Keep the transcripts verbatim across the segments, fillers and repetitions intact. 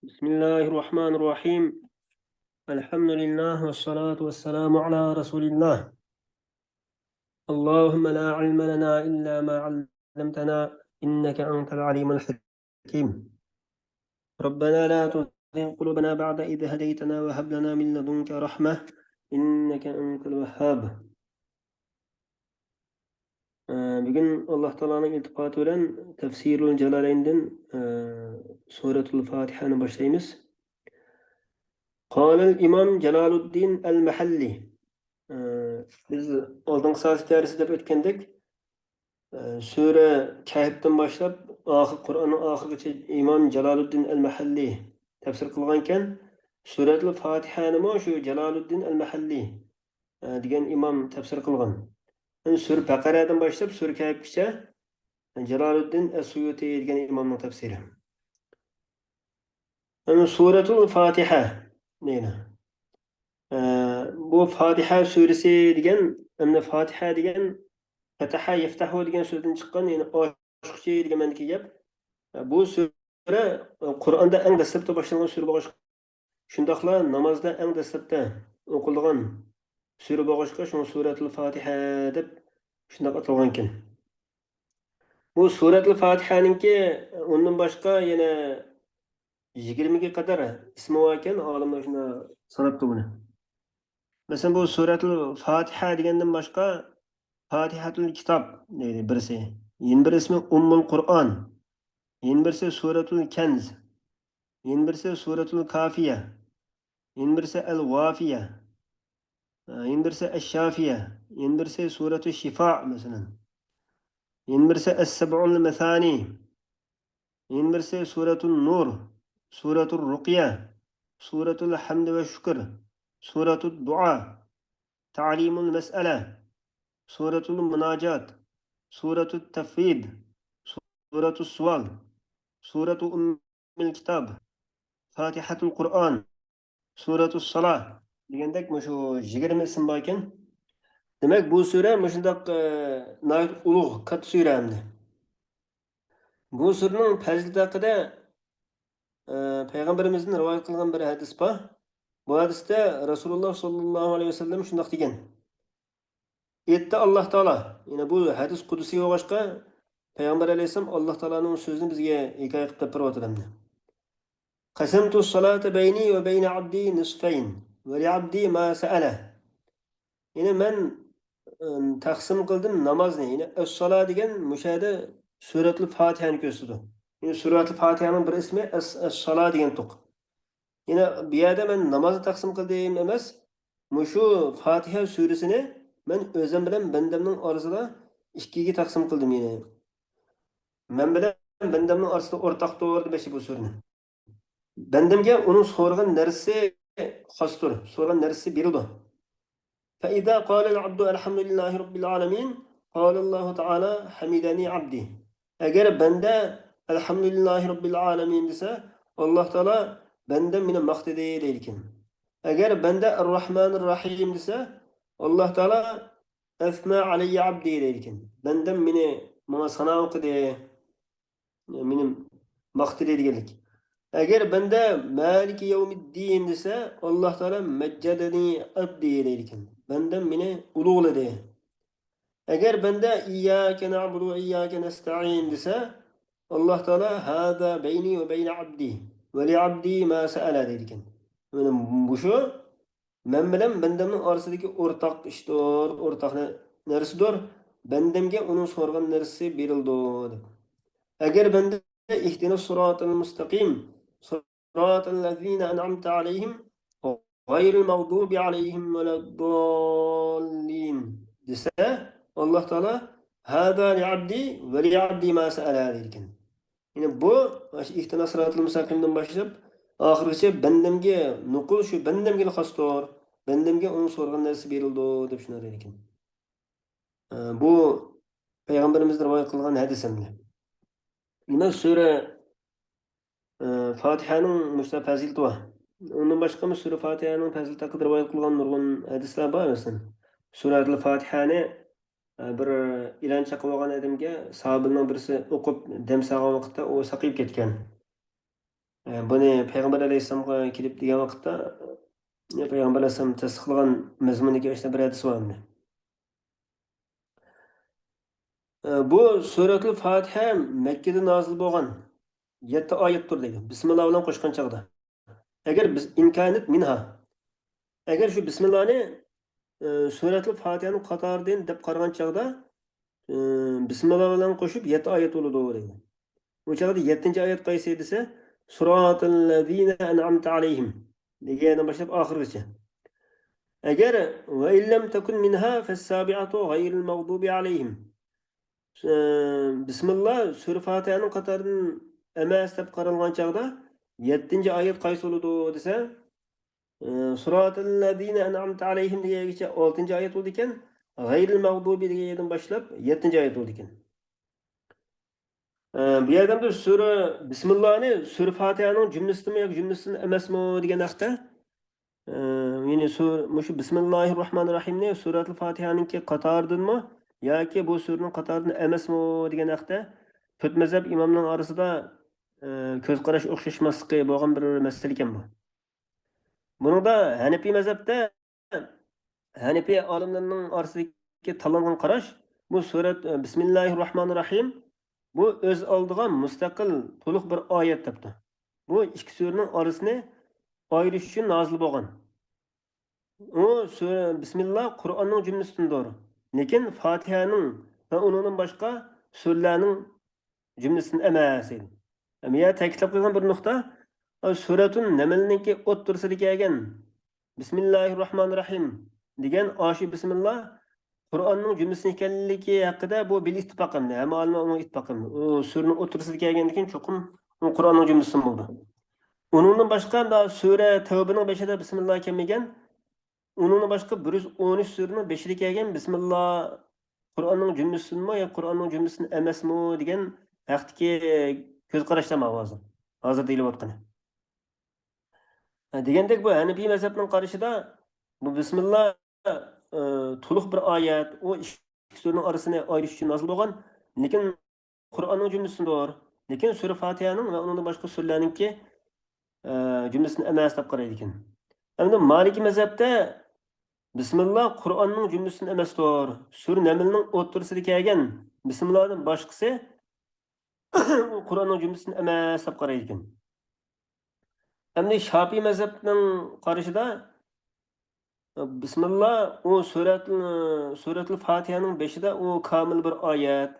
بسم الله الرحمن الرحيم. الحمد لله والصلاة والسلام على رسول الله. اللهم لا علم لنا إلا ما علمتنا إنك أنت العليم الحكيم. ربنا لا تزغ قلوبنا بعد إذ هديتنا وهب لنا من لدنك رحمة إنك أنت الوهاب. ئە، بۈگۈن ئاللاھ تائالانىڭ ئىلتىپاتى بىلەن تەفسىرۇل جالالەيندىن، ئە، سۈرەتۇل فاتىھەنى باشلايمىز. قالەل ئىمام جالالۇددىن ئەل مەھەللى. ئە، بىز ئالدىنقى سائەت دەرسىدە ئۆتكەندەك، ئە، سۈرە كەھفتىن باشلاپ ئاخىر، قۇرئاننىڭ ئاخىرىغىچە ئىمام جالالۇددىن ئەل مەھەللى تەپسىر قىلغانكەن، سۈرەتۇل فاتىھەنىمۇ شۇ جالالۇددىن ئەل مەھەللى ئە، دېگەن ئىمام تەپسىر قىلغان. يەنى سۈرە بەقەرەدىن باشلاپ سۈرە كەھفكىچە جالالۇددىن ئەس-سۇيۇتى دېگەن ئىمامنىڭ تەپسىرى. يەنى سۈرەتۇل فاتىھە دەيدۇ. ئە، بۇ فاتىھە سۈرىسى دېگەن، يەنى فاتىھە دېگەن فەتەھە يەفتەھۇ دېگەن سۆزدىن چىققان، يەنى ئاچقۇچى دېگەن مەنىدىكى گەپ. بۇ سۈرە قۇرئاندا ئەڭ دەسلەپتە باشلانغان سۈرە بولغاچقا، شۇنداقلا نامازدا ئەڭ دەسلەپتە ئوقۇلىدىغان سۈرە بولغاچقا، شۇڭا سۈرەتۇل فاتىھە دەپ شۇنداق ئاتالغانكەن. بۇ سۈرەتۇل فاتىھەنىڭكى ئۇندىن باشقا يەنە يىگىرمىگە قەدەر ئىسمى باركەن، ئالىملار شۇنداق ساناپتۇ بۇنى. مەسىلەن، بۇ سۈرەتۇل فاتىھە دېگەندىن باشقا، فاتىھەتۇل كىتاب دەيدۇ بىرسى. يەنە بىر ئىسمى ئۇممۇل قۇرئان. يەنە بىرسى سۈرەتۇل كەنز. يەنە بىرسى سۈرەتۇل كافىيە. يەنە بىرسى ئەل ۋافىيە. يەنە بىرسى ئەش شافىيە. يەنە بىرسى سۈرەتۇ شىفا، مەسىلەن. يەنە بىرسى ئەس سەبئۇل مەسانى. يەنە بىرسى سۈرەتۇن نۇر، سۈرەتۇر رۇقيە، سۈرەتۇل ھەمدى ۋە شۈكۈر، سۈرەتۇد دۇئا، تەلىمۇل مەسئەلە، سۈرەتۇل مۇناجات، سۈرەتۇت تەفرىد، سۈرەتۇس سۇئال، سۈرەتۇ ئۇممىل كىتاب، فاتىھەتۇل قۇرئان، سۈرەتۇس سالا دېگەندەك مۇشۇ يىگىرمە ئىسىم باركەن. دېمەك، بۇ سۈرە مۇشۇنداق، ئە، ناھايىتى ئۇلۇغ، كاتتا سۈرە ئەمدى. بۇ سۈرىنىڭ پەزىلىتى ھەققىدە، ئە، پەيغەمبىرىمىزدىن رىۋايەت قىلغان بىر ھەدىس بار. بۇ ھەدىستە رەسۇلۇللا ساللاللاھۇ ئەلەيھى ۋەسەللەم شۇنداق دېگەن. ئېيتتى ئاللاھ تائالا، يەنى بۇ ھەدىس قۇدسىي بولغاچقا، پەيغەمبەر ئەلەيھىسسالام ئاللاھ تائالانىڭ سۆزىنى بىزگە ھېكايە قىلىپ بېرىۋاتىدۇ ئەمدى. قەسەمتۇس سالاتا بەينى ۋە بەينە ئەبدى نىسفەين ۋە لىئەبدى ما سەئەلە. يەنى مەن، ئىم، تەقسىم قىلدىم نامازنى. يەنى ئەس-سالا دېگەن مۇشۇ يەردە سۈرەتۇل فاتىھەنى كۆرسىتىدۇ. يەنى سۈرەتۇل فاتىھەنىڭ بىر ئىسمى ئەس-، ئەس-سالا دېگەنتۇق. يەنى بۇ يەردە مەن نامازنى تەقسىم قىلدىم ئەمەس، مۇشۇ فاتىھە سۈرىسىنى مەن ئۆزۈم بىلەن بەندەمنىڭ ئارىسىدا ئىككىگە تەقسىم قىلدىم يەنى. مەن بىلەن بەندەمنىڭ ئارىسىدا ئورتاقتۇر دېمەكچى بۇ سۈرىنى. بەندەمگە ئۇنىڭ سورىغان نەرسىسى خاستۇر، سورىغان نەرسىسى بېرىلىدۇ. فإذا قال العبد الحمد لله رب العالمين قال الله تعالى حمدني عبدي. ئەگەر بەندە ئەلھەمدۇلىللاھى رەببىل ئالەمىن دېسە، ئاللاھ تائالا بەندەم مېنى ماختىدى دەيدىكەن. ئەگەر بەندە ئەرراھمانىر راھىم دېسە، ئاللاھ تائالا ئەسنا ئەلەييە ئەبدى دەيدىكەن. بەندەم مېنى، ماڭا سانا ئوقۇدى، مېنى ماختىدى دېگەنلىك. ئەگەر بەندە مالىكى يەۋمىددىن دېسە، ئاللاھ تائالا مەججەدەنى ئەبدى دەيدىكەن. بەندەم مېنى ئۇلۇغلىدى. ئەگەر بەندە ئىيياكە نەئبۇدۇ ۋە ئىيياكە نەستەئىن دېسە، ئاللاھ تائالا ھازا بەينى ۋە بەينە ئەبدى ۋە لىئەبدى ما سەئەلە دەيدىكەن. مانا مۇشۇ مەن بىلەن بەندەمنىڭ ئارىسىدىكى ئورتاق ئىشتۇر، ئورتاق نە-، نەرسىدۇر. بەندەمگە ئۇنىڭ سورىغان نەرسىسى بېرىلىدۇ دەپ. ئەگەر بەندە ئىھدىنەس سىراتەل مۇستەقىم، سىراتەللەزىنە ئەنئەمتە ئەلەيھىم غەيرىل مەغدۇبى ئەلەيھىم ۋەلەدداللىن دېسە، ئاللاھ تائالا ھازا لىئەبدى ۋە لىئەبدى ما سەئەلە دەيدىكەن. يەنى بۇ، مانا شۇ ئىھدىنەس سىراتەل مۇستەقىمدىن باشلاپ ئاخىرغىچە بەندەمگە نوقۇل، شۇ بەندەمگىلا خاستۇر، بەندەمگە ئۇنىڭ سورىغان نەرسىسى بېرىلىدۇ دەپ شۇنداق دەيدىكەن. ئە، بۇ پەيغەمبىرىمىزدىن رىۋايەت قىلغان ھەدىس ئەمدى. دېمەك، سۈرە، ئە، فاتىھەنىڭ مۇشۇنداق پەزىلىتى بار. ئۇندىن باشقىمۇ سۈرە فاتىھەنىڭ پەزىلىتى ھەققىدە رىۋايەت قىلغان نۇرغۇن ھەدىسلەر بار. مەسىلەن، سۈرەتۇل فاتىھەنى، ئە، بىر ئىلان چېقىۋالغان ئادەمگە ساھابىنىڭ بىرسى ئوقۇپ دەم سالغان ۋاقىتتا ئۇ ساقىيىپ كەتكەن. ئە، بۇنى پەيغەمبەر ئەلەيھىسسالامغا كېلىپ دېگەن ۋاقىتتا، پەيغەمبەر ئەلەيھىسسالام تەستىقلىغان مەزمۇندىكى ئاشۇنداق بىر ھەدىس بار ئەمدى. ئە، بۇ سۈرەتۇل فاتىھە مەككىدە نازىل بولغان يەتتە ئايەتتۇر دەيدۇ. بىسمىللا بىلەن قوشقان چاغدا. ئەگەر بىز، ئىن كانەت مىنھا. ئەگەر شۇ بىسمىللانى، ئە، سۈرەتۇل فاتىھەنىڭ قاتارىدىن دەپ قارىغان چاغدا، ئە، بىسمىللا بىلەن قوشۇپ يەتتە ئايەت بولىدۇ دەيدۇ. بۇ چاغدا يەتتىنچى ئايەت قايسى دېسە، سىراتەللەزىنە ئەنئەمتە ئەلەيھىم دېگەندىن باشلاپ ئاخىرغىچە. ئەگەر ۋە ئىللەم تەكۇن مىنھا فەسسابىئەتۇ غەيرىل مەغدۇبى ئەلەيھىم. ئە، بىسمىللا سۈرە فاتىھەنىڭ قاتارىدىن ئەمەس دەپ قارالغان چاغدا يەتتىنچى ئايەت قايسى بولىدۇ دېسە، ئە، سىراتەللەزىنە ئەنئەمتە ئەلەيھىم دېگەنگىچە ئالتىنچى ئايەت بولىدىكەن، غەيرىل مەغدۇبى دېگەن يەردىن باشلاپ يەتتىنچى ئايەت بولىدىكەن. ئە، بۇ يەردە بىز سۈرە بىسمىللانى سۈرە فاتىھەنىڭ جۈملىسىدىنمۇ ياكى جۈملىسىدىن ئەمەسمۇ دېگەن ھەقتە، ئە، يەنى سۈر-، مۇشۇ بىسمىللاھىر راھمانىر راھىمنى سۈرەتۇل فاتىھەنىڭكى قاتارىدىنمۇ ياكى بۇ سۈرىنىڭ قاتارىدىن ئەمەسمۇ دېگەن ھەقتە تۆت مەزھەپ ئىمامنىڭ ئارىسىدا، ئە، كۆز قاراش ئوخشاشماسلىقى بولغان بىر مەسىلە ئىكەن بۇ. بۇنىڭدا ھەنىپىي مەزھەپتە، ھەنىپىي ئالىملىرىنىڭ ئارىسىدىكى تاللانغان قاراش، بۇ سۈرەت، بىسمىللاھىر راھمانىر راھىم، بۇ ئۆز ئالدىغا مۇستەقىل تولۇق بىر ئايەت دەپتۇ. بۇ ئىككى سۈرىنىڭ ئارىسىنى ئايرىش ئۈچۈن نازىل بولغان. ئۇ سۈرە، بىسمىللا قۇرئاننىڭ جۈملىسىدىندۇر. لېكىن فاتىھەنىڭ ۋە ئۇنىڭدىن باشقا سۈرىلەرنىڭ جۈملىسىدىن ئەمەس دەيدۇ. ئەمما يەنە تەكىتلەپ قويغان بىر نۇقتا، سۈرەتۇن نەملنىڭكى ئوتتۇرىسىدا كەلگەن بىسمىللاھىر راھمانىر راھىم دېگەن ئاشۇ بىسمىللا قۇرئاننىڭ جۈملىسى ئىكەنلىكى ھەققىدە بۇ بىل ئىتتىپاق ئەمدى. ھەممە ئالىملار ئۇنىڭ ئىتتىپاق ئەمدى. ئۇ سۈرىنىڭ ئوتتۇرىسىدا كەلگەندىكىن چوقۇم ئۇ قۇرئاننىڭ جۈملىسىدىن بولىدۇ. ئۇنىڭدىن باشقا مۇنداق سۈرە تەۋبىنىڭ بېشىدا بىسمىللا كەلمىگەن. ئۇنىڭدىن باشقا بىر يۈز ئون ئۈچ سۈرىنىڭ بېشىدا كەلگەن بىسمىللا قۇرئاننىڭ جۈملىسىدىنمۇ يا قۇرئاننىڭ جۈملىسىدىن ئەمەسمۇ دېگەن ھەقتىكى كۆز قاراشلار ماۋۇ ھازىر. ھازىر دېيىلىۋاتقىنى. ھە، دېگەندەك بۇ ھەنىپىي مەزھەپنىڭ قارىشىدا بۇ بىسمىللا، ئە، تولۇق بىر ئايەت، ئۇ ئىككى سۈرىنىڭ ئارىسىنى ئايرىش ئۈچۈن نازىل بولغان، لېكىن قۇرئاننىڭ جۈملىسىدۇندۇر. لېكىن سۈرە فاتىھەنىڭ ۋە ئۇنىڭدىن باشقا سۈرىلەرنىڭكى، ئە، جۈملىسىدىن ئەمەس دەپ قارايدىكەن. ئەمدى مالىكىي مەزھەپتە بىسمىللا قۇرئاننىڭ جۈملىسىدىن ئەمەستۇر. سۈرە نەملنىڭ ئوتتۇرىسىدا كەلگەن بىسمىللادىن باشقىسى ئۇ قۇرئاننىڭ جۈملىسىدىن ئەمەس دەپ قارايدىكەن. ئەمدى شاپىي مەزھەپنىڭ قارىشىدا، بىسمىللا ئۇ سۈرەت-، سۈرەتۇل فاتىھەنىڭ بېشىدا ئۇ كامىل بىر ئايەت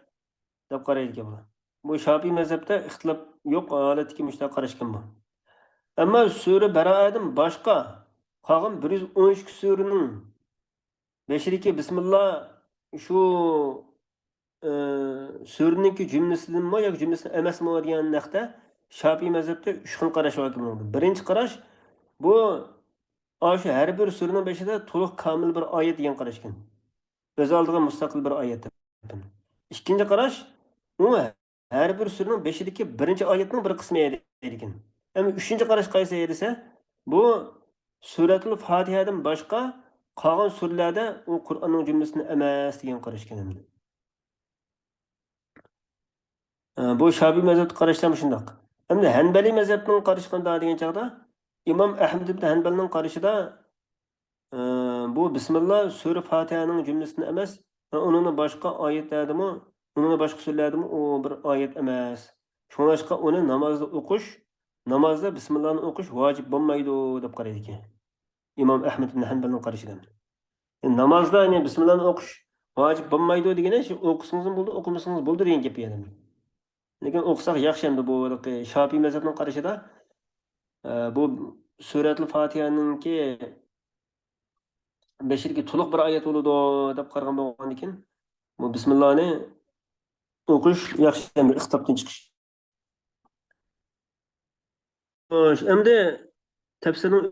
دەپ قارايدىكەن بۇلار. بۇ شاپىي مەزھەپتە ئىختىلاپ يوق ھالەتتىكى مۇشۇنداق قاراشكەن بۇ. ئەمما سۈرە بەرائەدىن باشقا قالغان بىر يۈز ئون ئىككى سۈرىنىڭ بېشىدىكى بىسمىللا شۇ، ئە، سۈرىنىڭكى جۈملىسىدىنمۇ ياكى جۈملىسىدىن ئەمەسمۇ دېگەن ھەقتە شاپىي مەزھەپتە ئۈچ خىل قاراش بار ئىكەن. بۇنىڭدا بىرىنچى قاراش، بۇ ئاشۇ ھەر بىر سۈرىنىڭ بېشىدا تولۇق كامىل بىر ئايەت دېگەن قاراش ئىكەن. ئۆز ئالدىغا مۇستەقىل بىر ئايەت دەپ. ئىككىنچى قاراش، ئۇ ھەر بىر سۈرىنىڭ بېشىدىكى بىرىنچى ئايەتنىڭ بىر قىسمى دەيدىكەن. ئەمما ئۈچىنچى قاراش قايسى دېسە، بۇ سۈرەتۇل فاتىھەدىن باشقا قالغان سۈرىلەردە ئۇ قۇرئاننىڭ جۈملىسىدىن ئەمەس دېگەن قاراش ئىكەن ئەمدى. ئە، بۇ شاپىي مەزھەپتە قاراشلار مۇشۇنداق. ئەمدى ھەنبەلىي مەزھەپنىڭ قارىشى قانداق دېگەن چاغدا، ئىمام ئەھمەد ئىبن ھەنبەلنىڭ قارىشىدا، ئە، بۇ بىسمىللا سۈرە فاتىھەنىڭ جۈملىسىدىن ئەمەس، ئۇنىڭدىن باشقا ئايەتلەردىمۇ، ئۇنىڭدىن باشقا سۈرىلەردىمۇ ئۇ بىر ئايەت ئەمەس. شۇڭلاشقا ئۇنى نامازدا ئوقۇش، نامازدا بىسمىللانى ئوقۇش ۋاجىپ بولمايدۇ دەپ قارايدىكەن. ئىمام ئەھمەد ئىبن ھەنبەلنىڭ قارىشىدا. نامازدا، يەنى، بىسمىللانى ئوقۇش ۋاجىپ بولمايدۇ دېگىنى، شۇ ئوقۇسىڭىزمۇ بولىدۇ، ئوقۇمىسىڭىز بولىدۇ دېگەن گەپ يەنى. لېكىن ئوقۇساق ياخشى ئەمدى بۇ ھېلىقى شاپىي مەزھەپنىڭ قارىشىدا، ئە، بۇ سۈرەتۇل فاتىھەنىڭكى بېشىدىكى تولۇق بىر ئايەت بولىدۇ دەپ قارىغان بولغاندىكىن، بۇ بىسمىللانى ئوقۇش ياخشى ئەمدى ئىختىلاپتىن چىقىش. خوش، ئەمدى تەپسىرنىڭ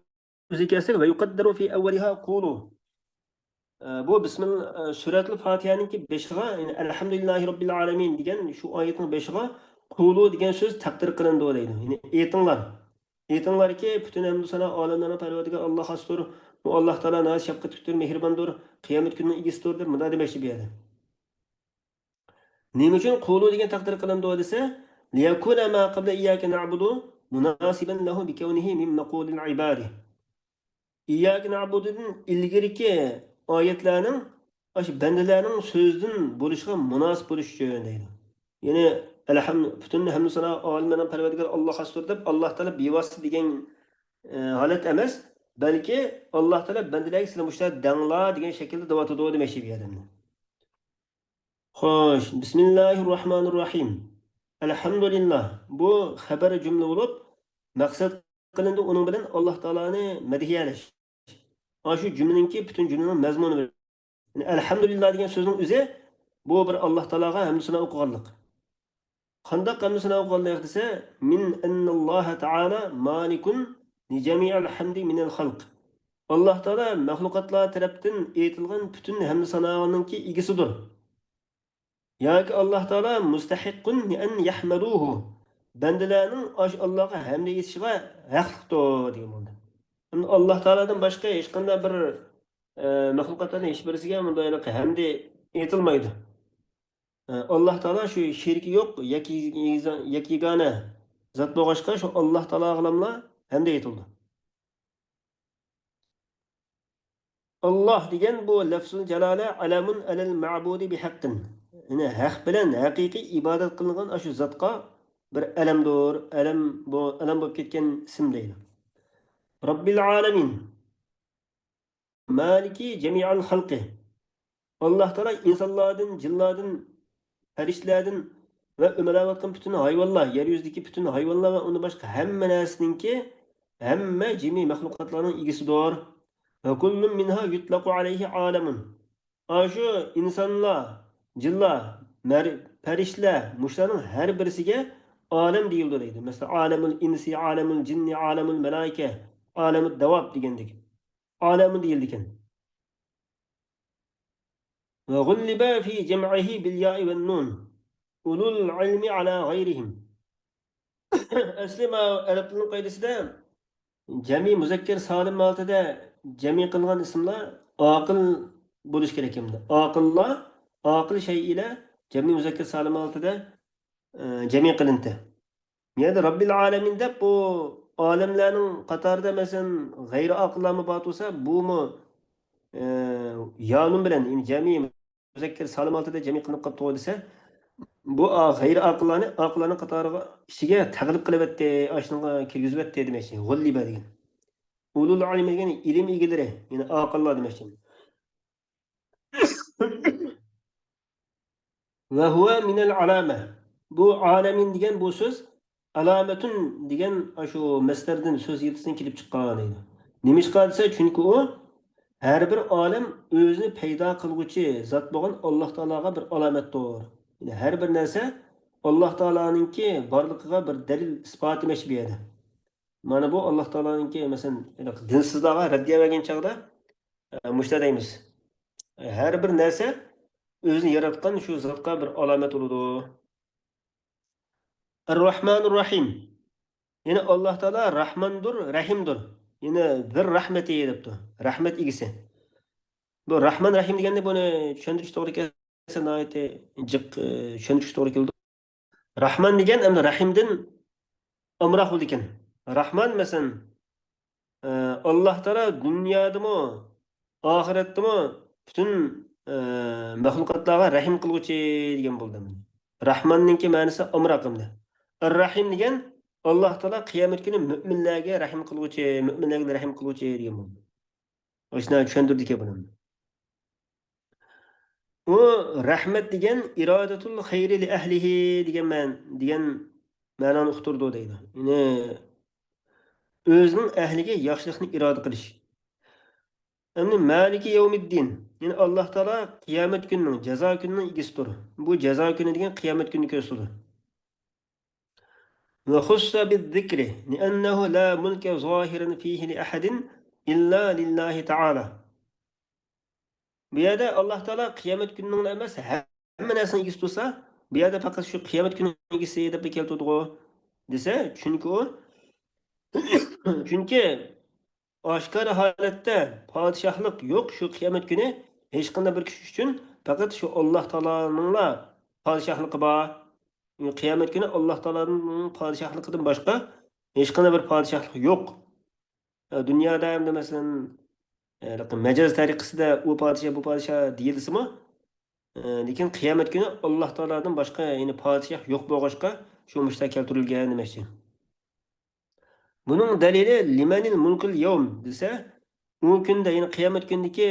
ئۆزىگە كەلسەك، ۋە يۇقەددەرۇ فى ئەۋۋەلىھا قۇلۇ. ئە، بۇ بىسمىل-، ئە، سۈرەتۇل فاتىھەنىڭكى بېشىغا، يەنى ئەلھەمدۇلىللاھى رەببىل ئالەمىن دېگەن شۇ ئايەتنىڭ بېشىغا قۇلۇ دېگەن سۆز تەقدىر قىلىنىدۇ دەيدۇ. يەنى ئېيتىڭلار. ئېيتىڭلاركى، پۈتۈن ھەمدۇ سانا ئالەملەرنىڭ پەرۋەردىگارى ئاللاھقا خاستۇر. ئۇ ئاللاھ تائالا ناھايىتى شەپقەتلىكتۇر، مېھرىباندۇر، قىيامەت كۈنىنىڭ ئىگىسىدۇر دەپ مۇنداق دېمەكچى بۇ يەردە. نېمە ئۈچۈن قۇلۇ دېگەن تەقدىر قىلىنىدۇ دېسە، لىيەكۇنە ما قەبلە ئىيياكە نەئبۇدۇ مۇناسىبەن لەھۇ بىكەۋنىھى مىن مەقۇلىل ئىبادى. ئىيياكە نەئبۇدۇدىن ئىلگىرىكى ئايەتلەرنىڭ ئاشۇ بەندىلەرنىڭ سۆزىدىن بولۇشىغا مۇناسىپ بولۇش ئۈچۈن دەيدۇ. يەنى ئەلھەم-، پۈتۈن ھەمدۇ سانا ئالەملەرنىڭ پەرۋەردىگارى ئاللاھقا خاستۇر دەپ، ئاللاھ تائالا بىۋاسىتە دېگەن، ئە، ھالەت ئەمەس، بەلكى ئاللاھ تائالا بەندىلەرگە سىلەر مۇشۇلار دەڭلار دېگەن شەكىلدە دەۋاتىدۇ دېمەكچى بۇ ئادەمنى. خوش، بىسمىللاھىر راھمانىر راھىم. ئەلھەمدۇلىللاھ. بۇ خەبەر جۈملە بولۇپ، مەقسەت قىلىندى ئۇنىڭ بىلەن ئاللاھ تائالانى مەدھىيەلەش. ئاشۇ جۈملىنىڭكى پۈتۈن جۈملىنىڭ مەزمۇنى بىلەن. يەنى ئەلھەمدۇلىللاھ دېگەن سۆزنىڭ ئۆزى بۇ بىر ئاللاھ تائالاغا ھەمدۇ سانا ئوقۇغانلىق. قانداق ھەمدۇ سانا ئوقۇغانلىق دېسە، مىن ئەنناللاھە تائالا مالىكۇن لىجەمىئەل ھەمدى مىنەل خەلق. ئاللاھ تائالا مەخلۇقاتلار تەرەپتىن ئېيتىلغان پۈتۈن ھەمدۇ سانانىڭكى ئىگىسىدۇر. ياكى ئاللاھ تائالا مۇستەھىققۇن لىئەن يەھمەدۇھۇ. بەندىلەرنىڭ ئاشۇ ئاللاھقا ھەمدە ئېيتىشىغا ھەقلىقتۇر دېگەن بولدى. ئەمدى ئاللاھ تائالادىن باشقا ھېچقانداق بىر، ئە، مەخلۇقاتلارنىڭ ھېچ بىرسىگە مۇنداق ھەمدى ئېيتىلمايدۇ. ئە، ئاللاھ تائالا شۇ شېرىكى يوق، يەككە-، يەككە-، يەككە-يېگانە زات بولغاچقا، شۇ ئاللاھ تائالاغىلاملا ھەمدە ئېيتىلىدۇ. ئاللاھ دېگەن بۇ لەفزۇل جالالە ئەلەمۇن ئەلەل مەبۇدى بىھەققىن. يەنى ھەق بىلەن ھەقىقىي ئىبادەت قىلىنغان ئاشۇ زاتقا بىر ئەلەمدۇر، ئەلەم بۇ، ئەلەم بولۇپ كەتكەن ئىسىم دەيدۇ. رەببىل ئالەمىن. مالىكى جەمىئەل خەلقى. ئاللاھ تائالا ئىنسانلاردىن، جىنلاردىن، پەرىشتىلەردىن ۋە ئۆمىلەۋاتقان پۈتۈن ھايۋانلار، يەر يۈزىدىكى پۈتۈن ھايۋانلار ۋە ئۇندىن باشقا ھەممە نەرسىنىڭكى، ھەممە جىمى مەخلۇقاتلارنىڭ ئىگىسىدۇر. ۋە كۇللۇن مىنھا يۇتلەقۇ ئەلەيھى ئالەمۇن. ئاشۇ ئىنسانلار، جىنلار، مەر-، پەرىشتىلەر، مۇشۇلارنىڭ ھەر بىرسىگە ئالەم دېيىلىدۇ دەيدۇ. مەسىلەن، ئالەمۇل ئىنسى، ئالەمۇل جىننى، ئالەمۇل مەلائىكە، ئالەمۇد دەۋاب دېگەندەك. ئالەمۇن دېيىلىدىكەن. ۋە غۇللىبە فى جەمئىھى بىل يائى ۋەن نۇن. ئۇلۇل ئىلمى ئالا غەيرىھىم. ئەسلى ماۋۇ ئەرەب تىلىنىڭ قائىدىسىدە جەمئىي مۇزەككەر سالىم ھالىتىدە جەمئىي قىلىنغان ئىسىملار ئاقىل بولۇشى كېرەك ئەمدى. ئاقىللار، ئاقىل شەيئىلەر جەمئىي مۇزەككەر سالىم ھالىتىدە، ئە، جەمئىي قىلىنىدۇ. بۇ يەردە رەببىل ئالەمىن دەپ، بۇ ئالەملەرنىڭ قاتارىدا، مەسىلەن، غەيرىي ئاقىللارمۇ بار تۇرسا، بۇمۇ، ئە، يانۇن بىلەن، يەنى جەمئىي مۇزەككەر سالىم ھالىتىدە جەمئىي قىلىنىپ قاپتۇغۇ دېسە، بۇ ئا-، غەيرىي ئاقىللارنى ئاقىللارنىڭ قاتارىغا، ئىچىگە تەغلىپ قىلىۋەتتى، ئاشۇنىڭغا كىرگۈزۈۋەتتى دېمەكچى. غۇللىبە دېگەن. ئۇلۇل ئىلمى دېگەن ئىلىم ئىگىلىرى، يەنى ئاقىللار دېمەكچى. ۋە ھۇۋە مىنەل ئالامە. بۇ ئالەمىن دېگەن بۇ سۆز ئالامەتۇن دېگەن ئاشۇ مەسدەردىن، سۆز يىلتىزىدىن كېلىپ چىققان دەيدۇ. نېمىشقا دېسە، چۈنكى ئۇ ھەر بىر ئالەم ئۆزىنى پەيدا قىلغۇچى زات بولغان ئاللاھ تائالاغا بىر ئالامەتتۇر. يەنى ھەر بىر نەرسە ئاللاھ تائالانىڭكى بارلىقىغا بىر دەلىل، ئىسپات دېمەكچى بۇ يەردە. مانا بۇ ئاللاھ تائالانىڭكى، مەسىلەن، دىنسىزلارغا رەددىيە بەرگەن چاغدا، ئە، مۇشۇنداق دەيمىز. ھەر بىر نەرسە ئۆزىنى ياراتقان شۇ زاتقا بىر ئالامەت بولىدۇ. ئەرراھمانىر راھىم. يەنى ئاللاھ تائالا راھماندۇر، رەھىمدۇر. يەنى زىر راھمەتى دەپتۇ. رەھمەت ئىگىسى. بۇ راھمان، رەھىم دېگەندە بۇنى چۈشەندۈرۈش توغرا كەلسە ناھايىتى جىق، ئە، چۈشەندۈرۈش توغرا كېلىدۇ. راھمان دېگەن ئەمدى رەھىمدىن ئامراق بولىدىكەن. راھمان، مەسىلەن، ئە، ئاللاھ تائالا دۇنيادىمۇ، ئاخىرەتتىمۇ پۈتۈن، ئە، مەخلۇقاتلارغا رەھىم قىلغۇچى دېگەن بولدى. راھماننىڭكى مەنىسى ئامراق ئەمدى. ئەر-رەھىم دېگەن ئاللاھ تائالا قىيامەت كۈنى مۆمىنلەرگە رەھىم قىلغۇچى، مۆمىنلەرگە رەھىم قىلغۇچى دېگەن بولدى. ئاشۇنداق چۈشەندۈردىكەن بۇنى. ئۇ رەھمەت دېگەن ئىرادەتۇل خەيرى لىئەھلىھى دېگەن مەن-، دېگەن مەنانى ئۇقتۇرىدۇ دەيدۇ. يەنى ئۆزىنىڭ ئەھلىگە ياخشىلىقنى ئىرادە قىلىش. ئەمدى مالىكى يەۋمىددىن، يەنى ئاللاھ تائالا قىيامەت كۈنىنىڭ، جازا كۈنىنىڭ ئىگىسىدۇر. بۇ جازا كۈنى دېگەن قىيامەت كۈنىنى كۆرسىتىدۇ. ۋە خۇسسە بىززىكرى لىئەننەھۇ لا مۇلكە زاھىرەن فىھى لىئەھەدىن ئىللا لىللاھى تائالا. بۇ يەردە ئاللاھ تائالا قىيامەت كۈنىنىڭلا ئەمەس، ھەممە نەرسىنىڭ ئىگىسى تۇرسا، بۇ يەردە پەقەت شۇ قىيامەت كۈنىنىڭ ئىگىسى دەپلا كەلتۈردىغۇ دېسە، چۈنكى ئۇ، چۈنكى ئاشكارا ھالەتتە پادىشاھلىق يوق شۇ قىيامەت كۈنى. ھېچقانداق بىر كىشى ئۈچۈن پەقەت شۇ ئاللاھ تائالانىڭلا پادىشاھلىقى بار. قىيامەت كۈنى ئاللاھ تائالانىڭ پادىشاھلىقىدىن باشقا ھېچقانداق بىر پادىشاھلىق يوق. ئە، دۇنيادا ئەمدى مەسىلەن، ئە، مەجاز تەرىقىسىدە ئۇ پادىشاھ، بۇ پادىشاھ دېيىلسىمۇ، ئە، لېكىن قىيامەت كۈنى ئاللا تائالادىن باشقا يەنە پادىشاھ يوق بولغاچقا، شۇ مۇشۇنداق كەلتۈرۈلگەن دېمەكچى. بۇنىڭ دەلىلى لىمەنىل مۇلكۇل يەۋم دېسە، ئۇ كۈندە، يەنى قىيامەت كۈنىدىكى،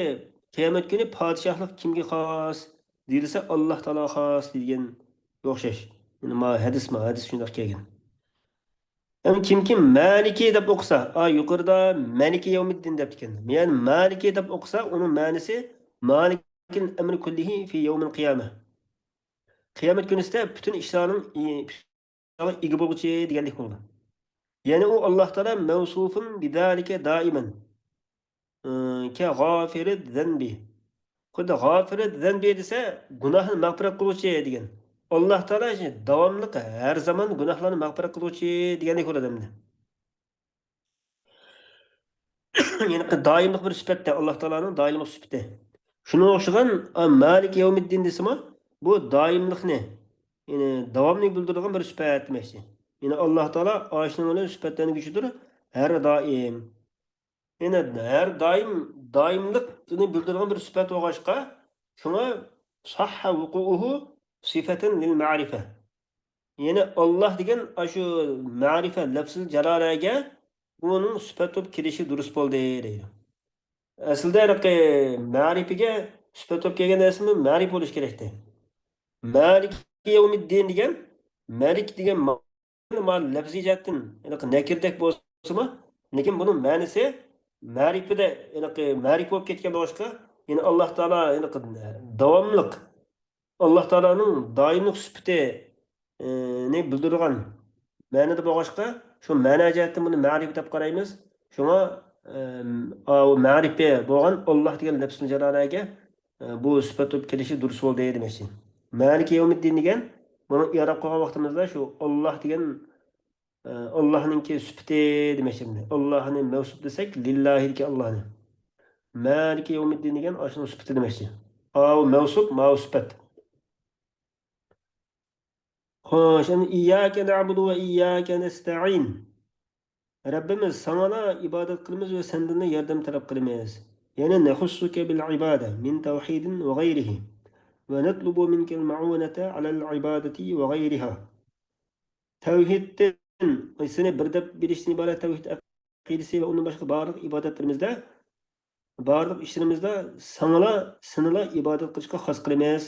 قىيامەت كۈنى پادىشاھلىق كىمگە خاس دېيىلسە، ئاللا تائالاغا خاس دېگەن ئوخشاش. يەنى ما ھەدىس، ما ھەدىس شۇنداق كەلگەن. ئەمما كىمكى مالىكى دەپ ئوقۇسا، ئا، يۇقىرىدا مالىكى يەۋمىددىن دەپتىكەن. يەنى مالىكى دەپ ئوقۇسا، ئۇنىڭ مەنىسى مالىكىل ئەمرى كۇللىھى فى يەۋمىل قىيامە. قىيامەت كۈنىسىدە پۈتۈن ئىشلارنىڭ ئى-، ئىگە بولغۇچى دېگەندەك بولىدۇ. يەنى ئۇ ئاللا تائالا مەۋسۇفۇن بىزالىكە دائىمەن. ئى، كە غافىرى زەنبى. خۇددى غافىرى زەنبى دېسە، گۇناھنى مەغپىرەت قىلغۇچى دېگەن. ئاللا تائالا داۋاملىق ھەر زامان گۇناھلارنى مەغپىرەت قىلغۇچى دېگەندەك بولىدۇ ئەمدى. يەنى دائىملىق بىر سۈپەتتە، ئاللا تائالانىڭ دائىملىق سۈپىتى. شۇنىڭغا ئوخشىغان، ئا، مالىك يەۋمىددىن دېسىمۇ، بۇ دائىملىقنى، يەنى داۋامنى بىلدۈرىدىغان بىر سۈپەت دېمەكچى. يەنى ئاللا تائالا ئاشۇنىڭ بىلەن سۈپەتلەنگۈچىدۇر، ھەر دائىم. يەنى ھەر دائىم، دائىملىقنى بىلدۈرىدىغان بىر سۈپەت بولغاچقا، شۇڭا ساھھە ۋۇقۇئۇھۇ سىفەتەن لىل مەرىفە. يەنى ئاللا دېگەن ئاشۇ مەرىپە لەپزىل جالالەگە ئۇنىڭ سۈپەت بولۇپ كېلىشى دۇرۇس بولدى دەيدۇ. ئەسلىدە ھېلىقى مەرىپىگە سۈپەت بولۇپ كەلگەن نەرسىمۇ مەرىپ بولۇشى كېرەكتى. مالىكى يەۋمىددىن دېگەن، مەلىك دېگەن ما-، ما لەپزىي جەھەتتىن ھېلىقى نەكىردەك بولسىمۇ، لېكىن بۇنىڭ مەنىسى مەرىپىدە، ھېلىقى مەرىپ بولۇپ كەتكەن بولغاچقا، يەنى ئاللا تائالا ھېلىقى داۋاملىق ئاللا تائالانىڭ دائىملىق سۈپىتى، ئى، نى بىلدۈرىدىغان مەنىدە بولغاچقا، شۇ مەنە جەھەتتىن بۇنى مەرىپە دەپ قارايمىز. شۇڭا، ئى، ئاۋۇ مەرىپە بولغان ئاللا دېگەن لەپزۇل جالالەگە، ئى، بۇ سۈپەت بولۇپ كېلىشى دۇرۇس بولدى دېمەكچى. مالىكى يەۋمىددىن دېگەن، بۇنى ئىئراب قىلغان ۋاقتىمىزدا شۇ ئاللا دېگەن ئاللانىڭكى سۈپىتى دېمەكچى. ئاللانى مەۋسۇپ دېسەك، لىللاھىدىكى ئاللانى. مالىكى يەۋمىددىن دېگەن ئاشۇنىڭ سۈپىتى دېمەكچى. ئاۋۇ مەۋسۇپ، ماۋۇ سۈپەت. خوش، ئەمدى ئىيياكە نەئبۇدۇ ۋە ئىيياكە نەستەئىن. رەببىمىز، ساڭىلا ئىبادەت قىلىمىز ۋە سەندىنلا ياردەم تەلەپ قىلىمىز. يەنى نەخۇسسۇكە بىل ئىبادە مىن تەۋھىدىن ۋە غەيرىھى. ۋە نەتلۇبۇ مىنكەل مەئۇنەتە ئەلەل ئىبادەتى ۋە غەيرىھا. تەۋھىدتىن، سېنى بىر دەپ بىلىشتىن ئىبارەت تەۋھىد ئەقىدىسى ۋە ئۇندىن باشقا بارلىق ئىبادەتلىرىمىزدە، بارلىق ئىشلىرىمىزدا ساڭىلا، سېنىلا ئىبادەت قىلىشقا خاس قىلىمىز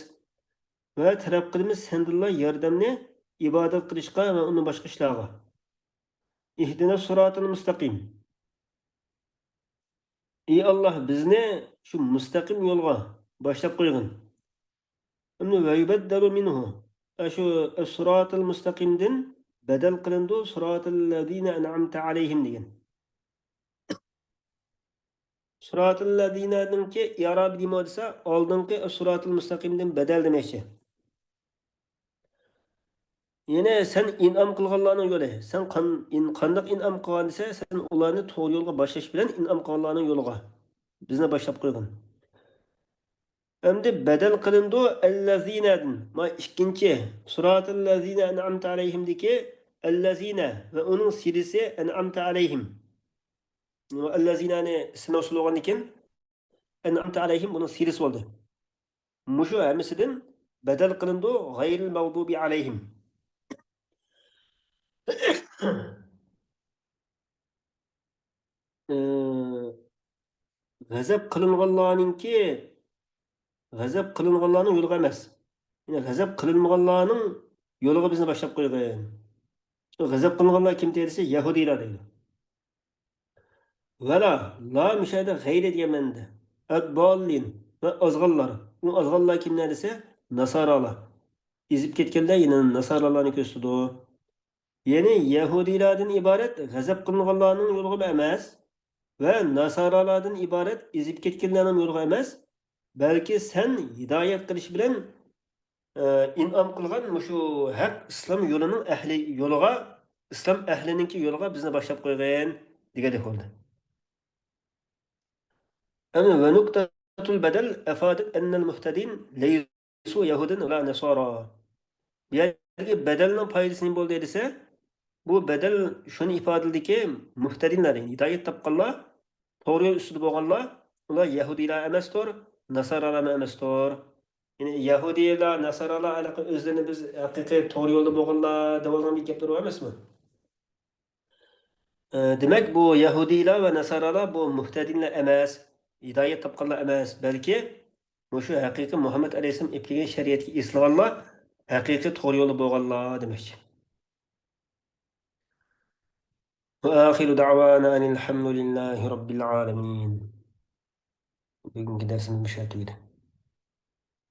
ۋە تەلەپ قىلىمىز سەندىنلا ياردەمنى ئىبادەت قىلىشقا ۋە ئۇندىن باشقا ئىشلارغا. ئىھدىنەس سىراتەل مۇستەقىم. ئى ئاللا، بىزنى شۇ مۇستەقىم يولغا باشلاپ قويغىن. ئەمدى ۋە يۇبەددەلۇ مىنھۇ. ئاشۇ سىراتەل مۇستەقىمدىن بەدەل قىلىنىدۇ، سىراتەللەزىنە ئەنئەمتە ئەلەيھىم دېگەن. سىراتەللەزىنەنىڭكى ئىئرابى نېمە دېسە، ئالدىنقى سىراتەل مۇستەقىمدىن بەدەل دېمەكچى. يەنى سەن ئىنئام قىلغانلارنىڭ يولى. سەن قان-، ئىن-، قانداق ئىنئام قىلغان دېسە، سەن ئۇلارنى توغرا يولغا باشلاش بىلەن ئىنئام قىلغانلارنىڭ يولىغا بىزنى باشلاپ قويغىن. ئەمدى بەدەل قىلىنىدۇ ئەللەزىنەدىن. ما ئىككىنچى، سىراتەللەزىنە ئەنئەمتە ئەلەيھىمدىكى ئەللەزىنە ۋە ئۇنىڭ سىلىسى ئەنئەمتە ئەلەيھىم. ئەللەزىنەنى ئىسمى مەۋسۇل بولغاندىن كېيىن، ئەنئەمتە ئەلەيھىم بۇنىڭ سىلىسى بولدى. مۇشۇ ھەممىسىدىن بەدەل قىلىنىدۇ، غەيرىل مەغدۇبى ئەلەيھىم. ئى، غەزەپ قىلىنغانلارنىڭكى، غەزەپ قىلىنغانلارنىڭ يولىغا ئەمەس. يەنى غەزەپ قىلىنمىغانلارنىڭ يولىغا بىزنى باشلاپ قويغىن. غەزەپ قىلىنغانلار كىم دېسە، يەھۇدىيلار دەيدۇ. ۋەلا، لا مۇشۇ يەردە غەيرى دېگەن مەنىدە. ئەدداللىن ۋە ئازغانلار. ئۇ ئازغانلار كىملەر دېسە، ناسارالار. ئېزىپ كەتكەنلەر يەنە ناسارالارنى كۆرسىتىدۇ. يەنى يەھۇدىيلاردىن ئىبارەت غەزەپ قىلىنغانلارنىڭ يولىغا ئەمەس ۋە ناسارالاردىن ئىبارەت ئېزىپ كەتكەنلەرنىڭ يولىغا ئەمەس، بەلكى سەن ھىدايەت قىلىش بىلەن، ئە، ئىنئام قىلغان مۇشۇ ھەق ئىسلام يولىنىڭ ئەھلى يولىغا، ئىسلام ئەھلىنىڭكى يولىغا بىزنى باشلاپ قويغىن دېگەندەك بولدى. ئەمدى ۋە نۇقتەتۇل بەدەل ئەفادەت ئەننەل مۇھتەدىن لەيسۇ يەھۇدەن ۋەلا نەسارا. بۇ يەردىكى بەدەلنىڭ پايدىسى نېمە بولدى دېسە، بۇ بەدەل شۇنى ئىپادىلىدىكى، مۇھتەدىنلەر، يەنى ھىدايەت تاپقانلار، توغرا يول ئۈستىدە بولغانلار، ئۇلار يەھۇدىيلار ئەمەستۇر، ناسارالارمۇ ئەمەستۇر. يەنى يەھۇدىيلار، ناسارالار ھېلىقى ئۆزلىرىنى بىز ھەقىقىي توغرا يولدا بولغانلار دەۋالغان بىر گەپلىرى بار ئەمەسمۇ؟ ئە، دېمەك، بۇ يەھۇدىيلار ۋە ناسارالار بۇ مۇھتەدىنلار ئەمەس، ھىدايەت تاپقانلار ئەمەس، بەلكى مۇشۇ ھەقىقىي مۇھەممەد ئەلەيھىسسالام ئېلىپ كەلگەن شەرىئەتكە ئېسىلغانلار ھەقىقىي توغرا يولدا بولغانلار دېمەكچى. وآخر دعوانا أن الحمد لله رب العالمين. بۈگۈنكى دەرسىمىز مۇشۇ يەردە تۈگىدى.